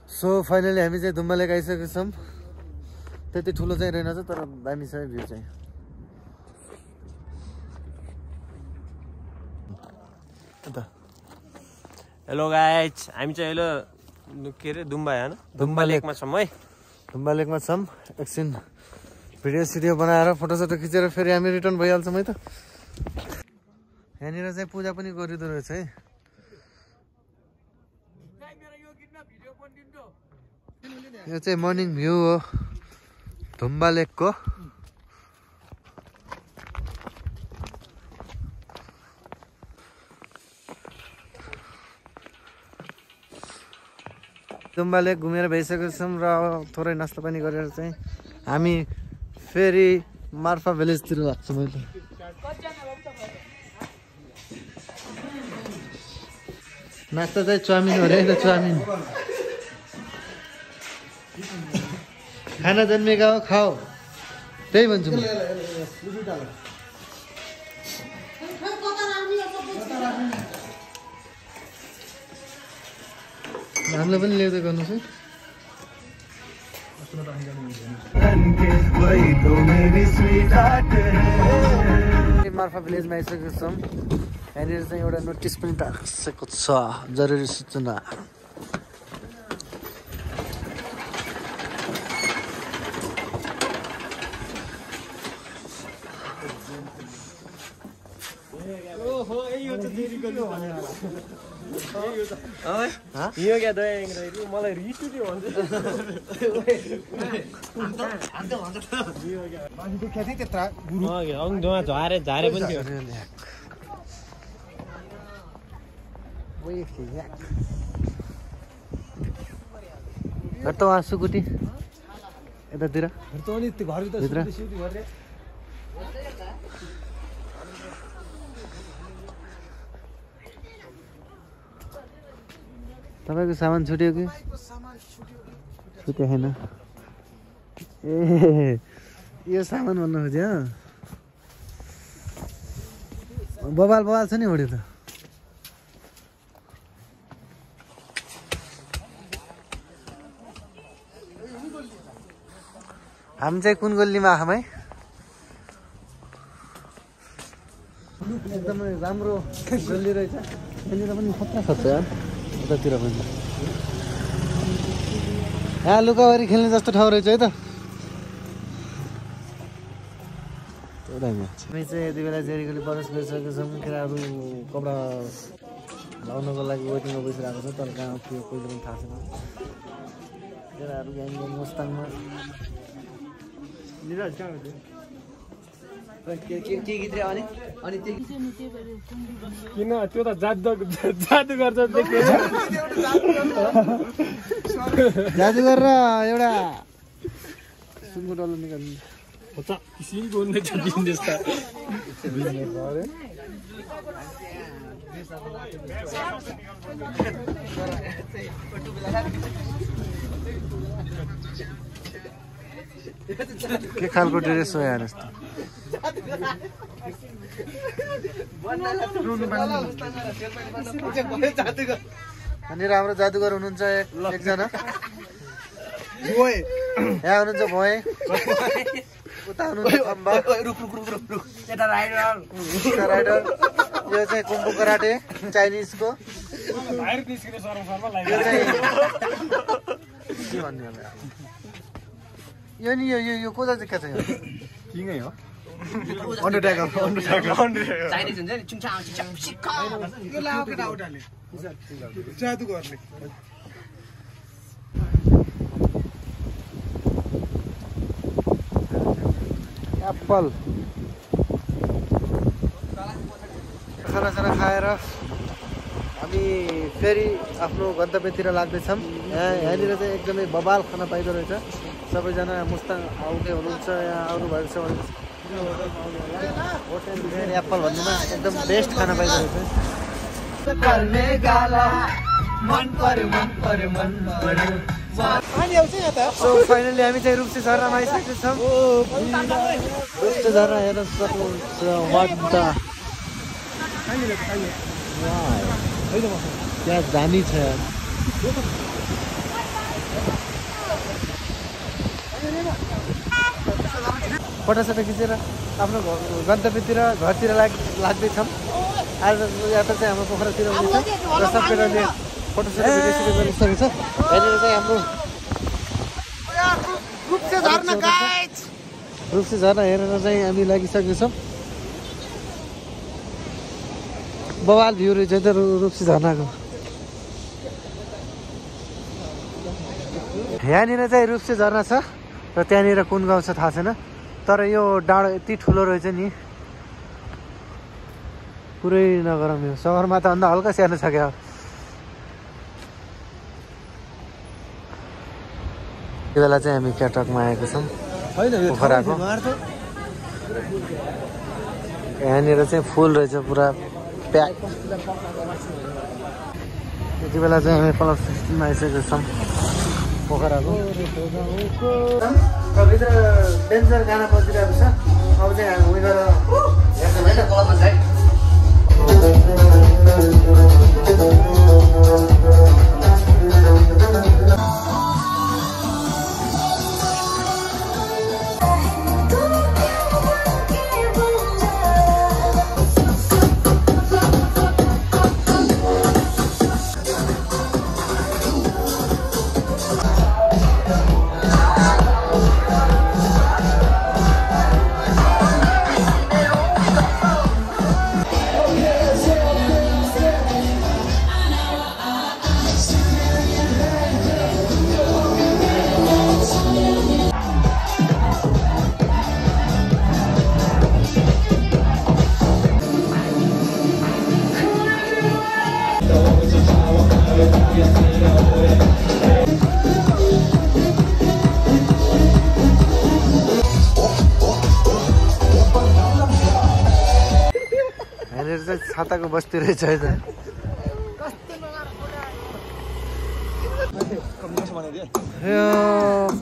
So finally हामी चाहिँ धुम्बा लेक आइसकेका छौँ। त्यति ठुलो चाहिँ रहेनछ तर दामी छ भ्यू चाहिँ। हेलो गाइज, हामी चाहिँ अहिले के अरे धुम्बा होइन धुम्बा लेकमा छौँ है। धुम्बा लेकमा छौँ। एकछिन भिडियो बनाएर फोटोसोटो खिचेर फेरि हामी रिटर्न भइहाल्छौँ है त। यहाँनिर चाहिँ पूजा पनि गरिँदो रहेछ है। यो चाहिँ मर्निङ भ्यू हो धुम्बा लेकको। धुम्बा लेक घुमेर भइसकेको छौँ र थोरै नास्ता पानी गरेर चाहिँ हामी फेरि मार्फा भिलेजतिर लाग्छौँ अहिले। नास्ता चाहिँ चाउमिन हो अरे चाउमिन। खाना जन्मेका हो खाओ, त्यही भन्छु म। हामीलाई पनि ल्याउँदै गर्नुहोस् है। मार्फा भिलेजमा आइसकेको छौँ। यहाँनिर चाहिँ एउटा नोटिस पनि टाँसेको छ, जरुरी सूचना। मलाई रिस उठ्यो भन्छ। झारे पनि थियो। त उहाँ सुकुटी यतातिर तपाईँको सामान छुट्यो कि छुट्यो छैन? ए यो सामान भन्नु खोज्यो। बबाल बबाल छ नि उड्यो त। हामी चाहिँ कुन गल्लीमा आयौँ है? एकदमै राम्रो गल्ली रहेछ। यहाँनिर पनि खतरा छ यार, उतातिर पनि। यहाँ लुकाबारी खेल्ने जस्तो ठाउँ रहेछ है त। हामी चाहिँ यति बेला जेरीगली प्रवेश गरिसकेको छौँ। केटाहरू कपडा लाउनको लागि वेटिङमा बसिरहेको छ। तर कहाँ थियो कोही पनि थाहा छैन। केटाहरू ग्याङ मुस्ताङमा किन त्यो त जादु गर्छ। जादु गरेर एउटा सुँगुर डल्लो निकाल्नु। के खालको ड्रेस हो यार यस्तो? यहाँनिर हाम्रो जादुगर हुनुहुन्छ एकजना। यहाँ हुनुहुन्छ भोए, उता हुनुहुन्छ खम्बा, राइडर। यो चाहिँ कुम्फू कराटे चाइनिजको। के भन्ने अब यो नि यो को चाहिँ के छ? किङै हो। अन्डरटेकर चाइनिज हुन्छ नि चुङचाङ यो लाओ केटा उठाले जादु गर्ने। एप्पल खानासाना खाएर हामी फेरि आफ्नो गन्तव्यतिर लाग्दैछौँ। यहाँनिर चाहिँ एकदमै बबाल खाना पाइँदो रहेछ। सबैजना मुस्ताङ आउने हुनुहुन्छ, यहाँ आउनु भएको छ भने होटेल एप्पल भन्नेमा एकदम बेस्ट खाना पाइँदो रहेछ। सो फाइनली हामी चाहिँ रुप्से झरनामा आइसकेको छौँ। रुप्से झरना हेर्न सक्नुहुन्छ। त्यहाँ दामी छ यार। फोटोसोटो खिचेर आफ्नो गन्तव्यतिर घरतिर लाग्दैछौँ। आज यात्रा चाहिँ हाम्रो पोखरातिर हुनेछ र सबैले फोटोसोटो भिडियोसोटो गरिसकेको छ। यहाँनिर चाहिँ हाम्रो रूपसे झरना हेरेर चाहिँ हामी लागिसकेको छौँ। बवाल भ्यू रहेछ त रूपसे झरनाको। यहाँनिर चाहिँ रूपसे झरना छ र त्यहाँनिर कुन गाउँ छ थाहा छैन, तर यो डाँडो यति ठुलो रहेछ नि पुरै नगरौँ। यो सहरमा त अन्त हल्का सानो छ क्या। यो बेला चाहिँ हामी क्याटकमा आएको छौँ पोखराको। यहाँनिर चाहिँ फुल रहेछ पुरा प्याक। यति बेला चाहिँ हामी क्लब 16मा आइसकेको छौँ पोखराको। भित्र डेन्जर गाना बजिरहेको छ। अब चाहिँ हामी उयो गरेर हेर्छौँ है त क्लबमा चाहिँ। यहाँनिर चाहिँ छाताको बस्ती रहेछ है त। यो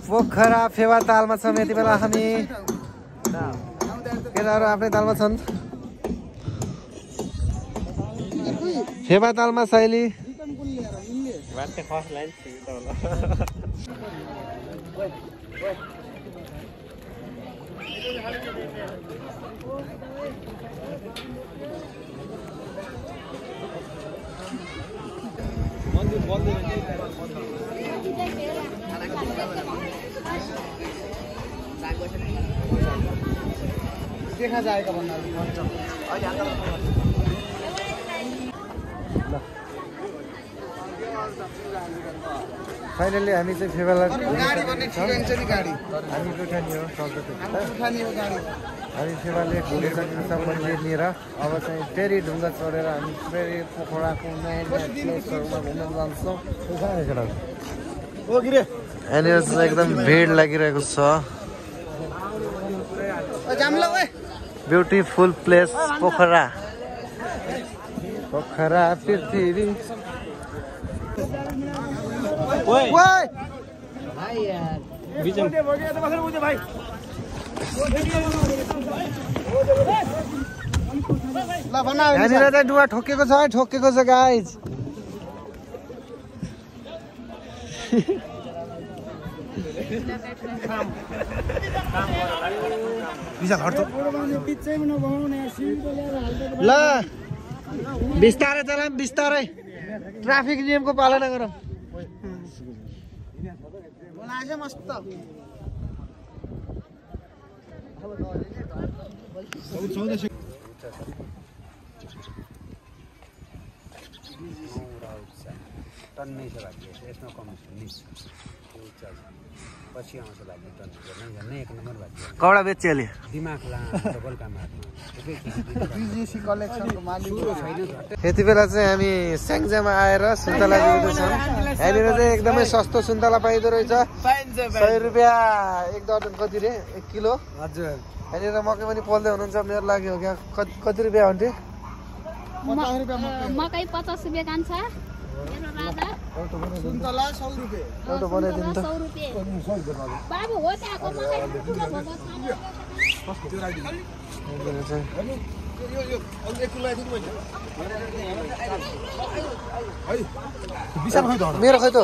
पोखरा फेवा तालमा छौँ यति बेला हामी। केटाहरू आफ्नै तालमा छन्। फेवा तालमा शैली देखा जाएगा भन्दा फाइनली हामी चाहिँ फेवालाई हामी फेवाले लिएर अब चाहिँ फेरि ढुङ्गा चढेर हामी फेरि पोखराको नयाँ प्लेसहरूमा घुम्न जान्छौँ। यहाँनिर चाहिँ एकदम भिड लागिरहेको छ। Beautiful place Pokhara. पोखरा पृथ्वी यहाँनिर चाहिँ डुवा ठोकेको छ है, ठोकेको छ गाइज। ल बिस्तारै चलाम, बिस्तारै ट्राफिक नियमको पालना गरौँ। मस्त कपडा बेच्यो अहिले यति बेला चाहिँ हामी स्याङ्जामा आएर सुन्तला लिँदैछौँ। यहाँनिर चाहिँ एकदमै सस्तो सुन्तला पाइँदो रहेछ। 100 रुपियाँ एक दर्जन कति रे 1 किलो। हजुर यहाँनिर मकै पनि पोल्दै हुनुहुन्छ। मेरो लागि हो क्या कति रुपियाँ हुन्थ्यो? मकै 50 रुपियाँ कान्छ। सुन्तला 100 रुपियाँ। एउटा बनाइदिनु त। बाबु हो त्यहाँको मकै ठुलो भएको छ। मेरो खै त